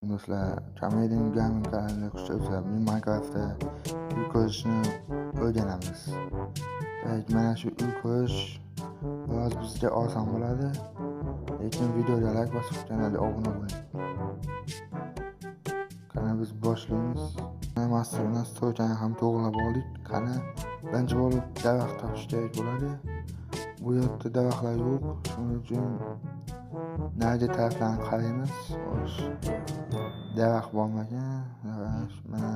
Do'stlar, Comedian Gaming kanaliga xush kelibsizlar. Men Minecraftda uy qurishni o'rganamiz. Evet, mana shu uy qurish biroz bizga oson bo'ladi. Lekin videoga like bosib kanalga obuna bo'ling. Qani biz boshlaymiz. Mana stoykani ham to'g'rilab oldik. Qani birinchi bo'lib daraxt topish kerak bo'ladi. Bu yerda daraxtlar yo'q. Shuning uchun narigi taraflarni qaraymiz. Xo'sh. Daraxt bormagan. Mana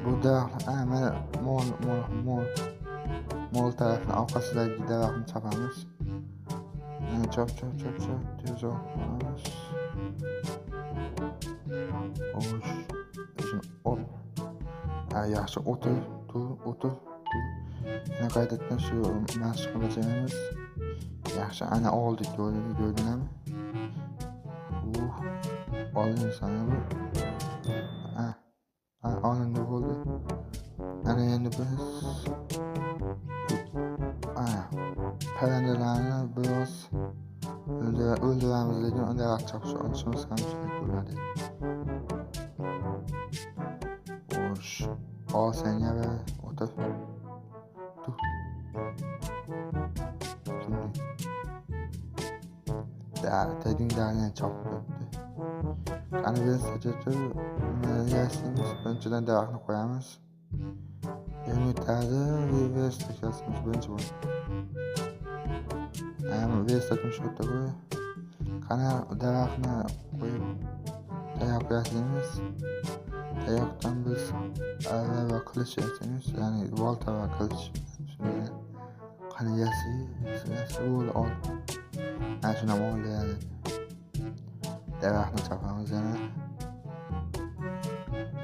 bu daraxtlar, mana mol tarafning orqasidagi daraxtni chopamiz. Mana chop tezroq olamiz. Xo'sh, shuni ol. Yaxshi, o'tir, tur. Yana qaytadan shu mashq bajaramiz. Yaxshi, ana oldik, ko'rdinglarmi? Olin sana bu. Olindi bo'ldi. Ana endi biz parrandalarni biroz o'ldiramiz, lekin daraxt chopish olishimiz ham kerak bo'ladi. Xo'sh, ol senga va o'tir. Tur. Taging daraxtni chopib o'tdi. Qani biz yasaymiz. Birinchidan daraxtni qo'yamiz. Endi versta yasaymiz birinchi bo'lib. Verstatni shu yerda qo'y. Qani daraxtni qo'yib tayoq yasaymiz. Tayoqdan biz arra va qilich yasaymiz, ya'ni bolta va qilich. Shunday. Qani yasay, bo'ldi, ol. Mana shuni ham oldi. Daraxtni chopamiz yana.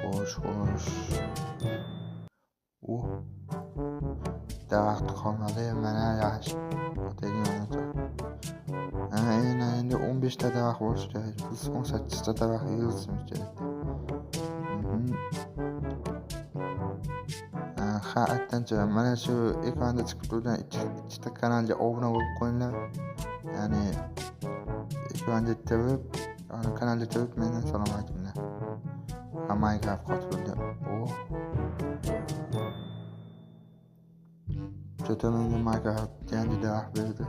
Xo'sh. Daraxt qolmadi. Mana yaxshi. Endi 15 ta daraxt bo'lishi kerak. Biz 18 ta daraxt yig'ishimiz kerak. Ha, aytgancha mana shu ekranda chiqib turgan ikkita kanalga obuna bo'lib qo'yinglar. Ya'ni ekranda turib, kanalga turib mendan salom aytinglar. Minecraft qotib bo'ldi. Juda menga Minecraft yangi daraxt berdi.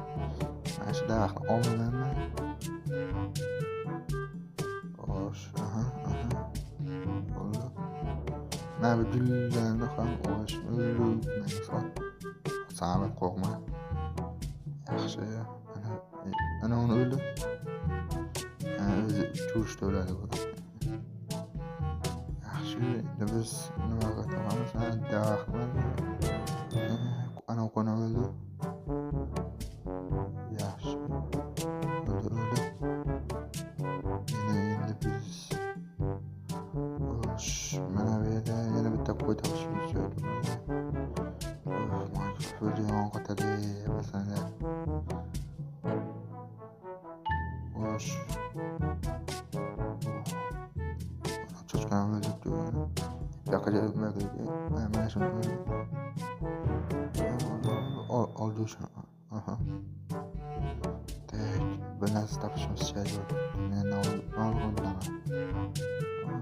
Mana shu daraxtni olmayman. Xo'sh, aha. Bo'ldi. Mana bu gullarni ham olish o'ldirmaymiz. Sani qo'rqma. Yaxshi. Ana uni o'ldi. O'zi uch o'ladi bu. Yaxshi, endi biz nima qilamiz? Daraxt bilan ana qo'na o'ldi. Yaxshi. O'ldi. Endi biz xo'sh, mana bu yerda yana bitta qo'y topishimiz kerak. Minecraft yon qotadi masalan. Xo'sh. Cho'chqani o'ldiribdi. Mana shuni oldi shuni. Aha. Tak, bir narsa topishimiz kerak bo'ldi. Men nolg'un bilaman.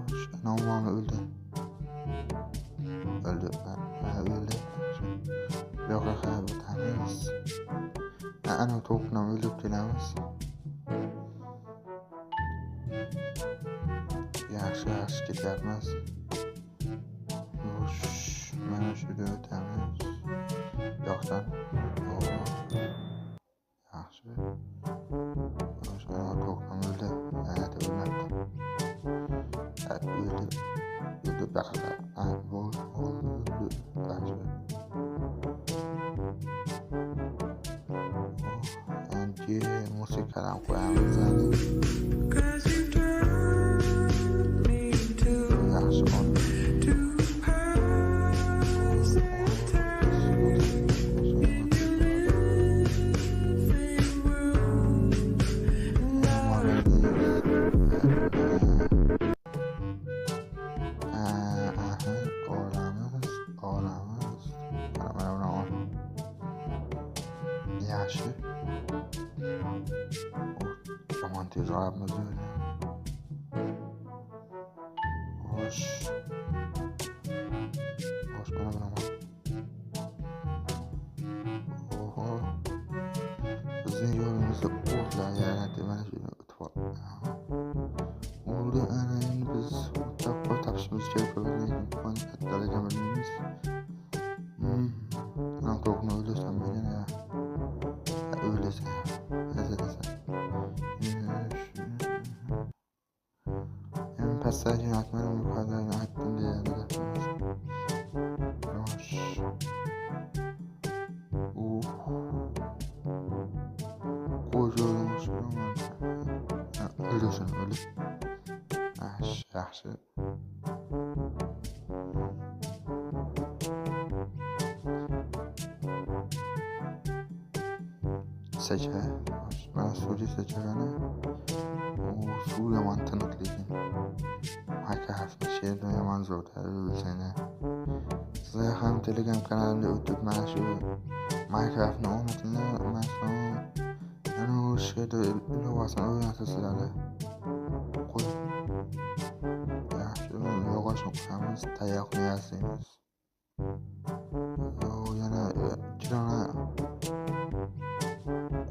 Xo'sh, ana o'ldi. O'ldi. Bu yoqqa qarab o'tamiz. Ana tovuqni ham o'ldirib kelamiz. Yaxshi ketyapmiz. Xo'sh, mana shu yerda o'tamiz. Bu yoqdan. Yaxshi. Xo'sh, ana tovuq ham o'ldi. La'nati o'lmabdi. O'ldi. O'ldi, bu yoqqa. Bo'ldi. Yaxshi. Endi musiqadan qo'yamiz. Yaxshi oldi. Olamiz. Mana buni ol. Yaxshi. Yomon tez olyapmiz. Xo'sh. Xo'sh, mana buni. Oho. Bizning yo'limizda o'tlar yaratdi. Mana shuni o'tib oldi. Ana endi biz qo'y topishimiz kerak bo'ladi, lekin qo'yni kattaligini bilmaymiz. Ana tovuqni o'ldirsam ya. O'ldirsa, hazilasa. En pastdagini aytmadim, yuqoridagini aytdim deyarli. Xo'sh. Qo'y o'ldirsin, o'ldir. Yaxshi. Sacha. Mana suvli sachagani. Suv yomon tiniq lekin. Minecraftni sherdan yomon zo'r, o'lsanglar. Sizlar ham Telegram kanalimda o'tib mana shu Minecraftni o'rnatinglar. Masalan, ana o'sha yerda ilovasini o'rnatasizlar. Qo'y. Yaxshi, yog'ochni qo'yamiz, tayoqni yasaymiz. Yana ikkita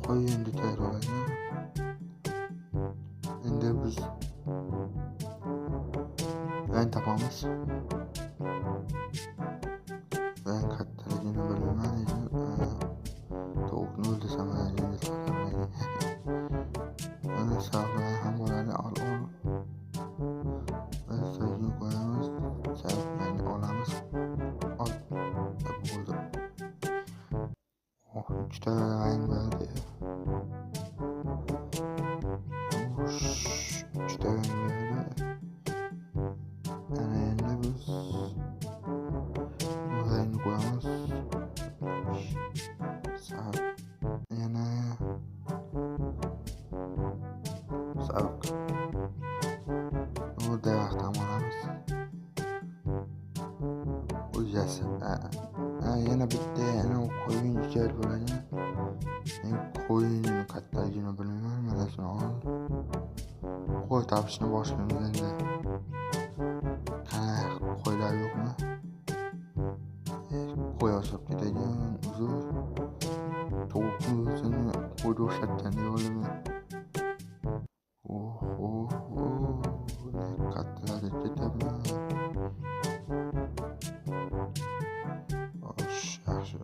qo'y endi tayyorlanadi. Endi biz rang topamiz. Rang kattaligini bilmayman, lekin tovuqni o'ldirsam endi sotaman. Mana sog'lar ham bo'ladi, ol. Biz so'nggi qo'yamiz, sariqlarni olamiz. Ol. Bo'ldi. Oh, ikkita rang berdi. Uchta rang berdi. Ana endi biz bu rangni qo'yamiz. Sariq. Yana sariq. Bu daraxt ham olamiz. O'zasi. Yana bitta ana qo'yin kerak bo'ladi. Men qo'yinni kattaligini bilmayman. Mana shuni ol. Qo'y topishni boshlaymiz endi. Qani qo'ylar yo'qmi? Qo'y oshib ketadigan uzr. Tovuqni o'zini qo'yga o'xshatganda o'limi. Oho, kattalarga ketyapman. Xo'sh, yaxshi.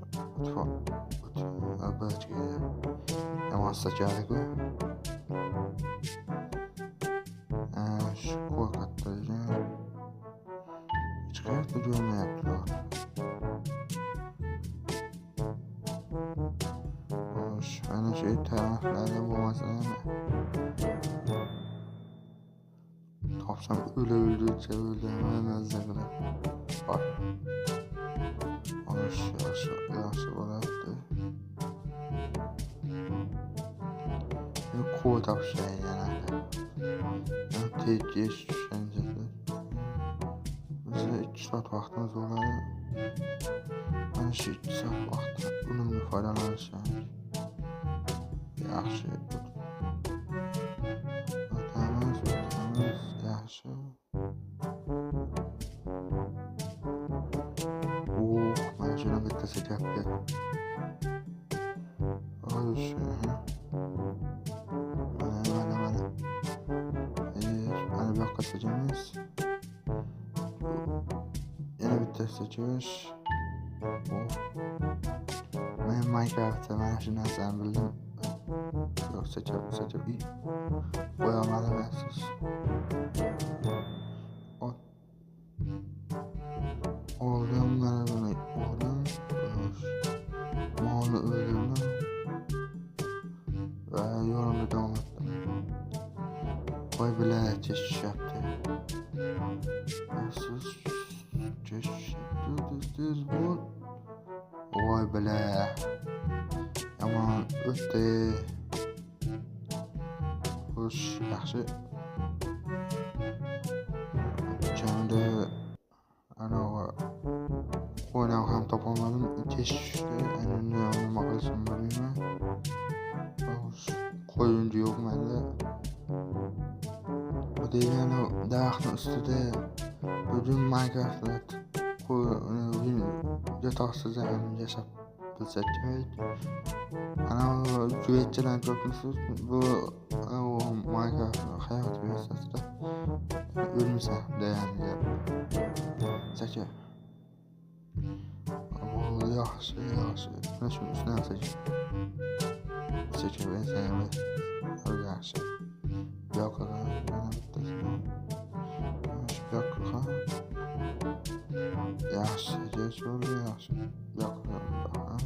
O'tib, yomon sachadi-ku. Shu qo'y kattaligini hech qayerda ko'rmayaptilar. Xo'sh, ana shu taraflarda bo'lmasa topsam o'la-o'lguncha o'ldirman, mazza qilib. Xo'sh, yaxshi, yaxshi bo'lyapti. Qo'y topishgan yana. Tez tushgan. Bizda 2 soat vaqtimiz bo'ladi. Mana shu 2 soat vaqtdan unumli foydalanish yaxshi. O'tamiz, yaxshi. Mana shuni bittasi gap ketdi. Xo'sh, mana. Mana bu yoqqa sachamiz. Yana bitta sachish. Men Minecraftda mana shu narsani bildim. Yo'q, sachib qo'ya olmadim afsus. Oldim, mana buni oldim. Molni o'ldirdim va yo'limni davom etdim. Qo'y bilan tez tushyapti. Afsus, tez tushyapti, tez bo'l. Voy bila. Yomon o'tdi. Xo'sh, yaxshi. Chamda anavi qo'yni ham topolmadim. Tez tushdi. Endi nima qilishimni bilmayman. Xo'sh, qo'yinchi yo'q menda. Bu degani daraxtni ustida Bugun Minecraftda yotoqsiz ham yashab bilsak kerak. Ana juvetchilarni ko'ribmisiz? Bu Minecraft hayot versiyasida o'lmaysan degan gap. Saka. Bu yaxshi, yaxshi. Mana shuni ustidan saka. Yaxshi. Bu yoqqa yana bittasini. Shu yoqqa ham. Yaxshi, bo'ldi, yaxshi. Bu yoqqa ham.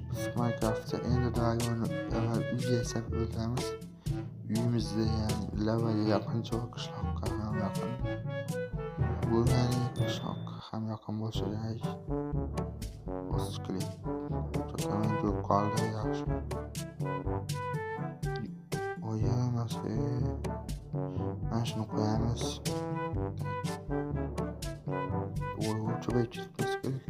Biz Minecraftda endi dragonni avval uyga yasab o'ldiramiz. Uyimizda, ya'ni lavaga yaqin joy, qishloqqa ham yaqin. Bu ya'ni qishloqqa ham yaqin bo'lsa kerak. Bosqichlik. To'xtamay turib qoldi, yaxshi. Mana shuni qo'yamiz. Ko'payib ketmasi kerak.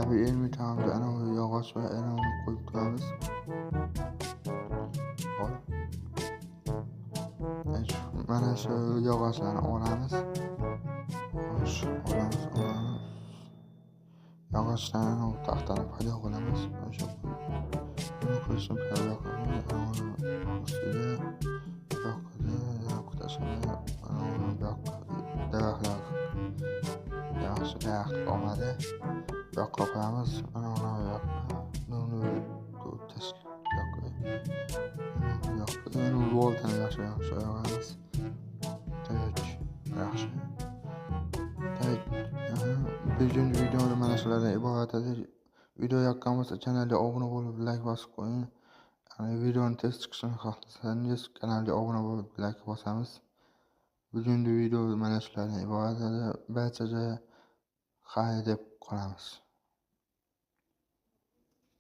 Abi elmitamda ana yog'och va ana uni qo'yib turamiz. Mana shu yog'ochlarni olamiz. Xo'sh, olamiz. Yog'ochlarni taxtani paydo qilamiz. Mana shu buni qilishni paydo qilamiz. Ana uni ustiga yoqida tashlab, ana uni bu yoqqa daraxtlar yaxshi daraxt olmadi. Bu yoqqa qo'yamiz. Ana uni bu yoqqa. Buni qo'yib tashlab, bu yoqqa. Bu yoqqa. Endi voltani yaxshi olamiz. Tak, yaxshi. Tak, bugungi videoda mana shulardan iborat edi. Video yoqqan bo'lsa kanalga obuna bo'lib, like bosib qo'ying. Yani videoni tez chiqishini xohlasangiz kanalga obuna bo'lib, like bosamiz. Bugungi video mana shulardan iborat edi. Barchaga xayr deb qolamiz.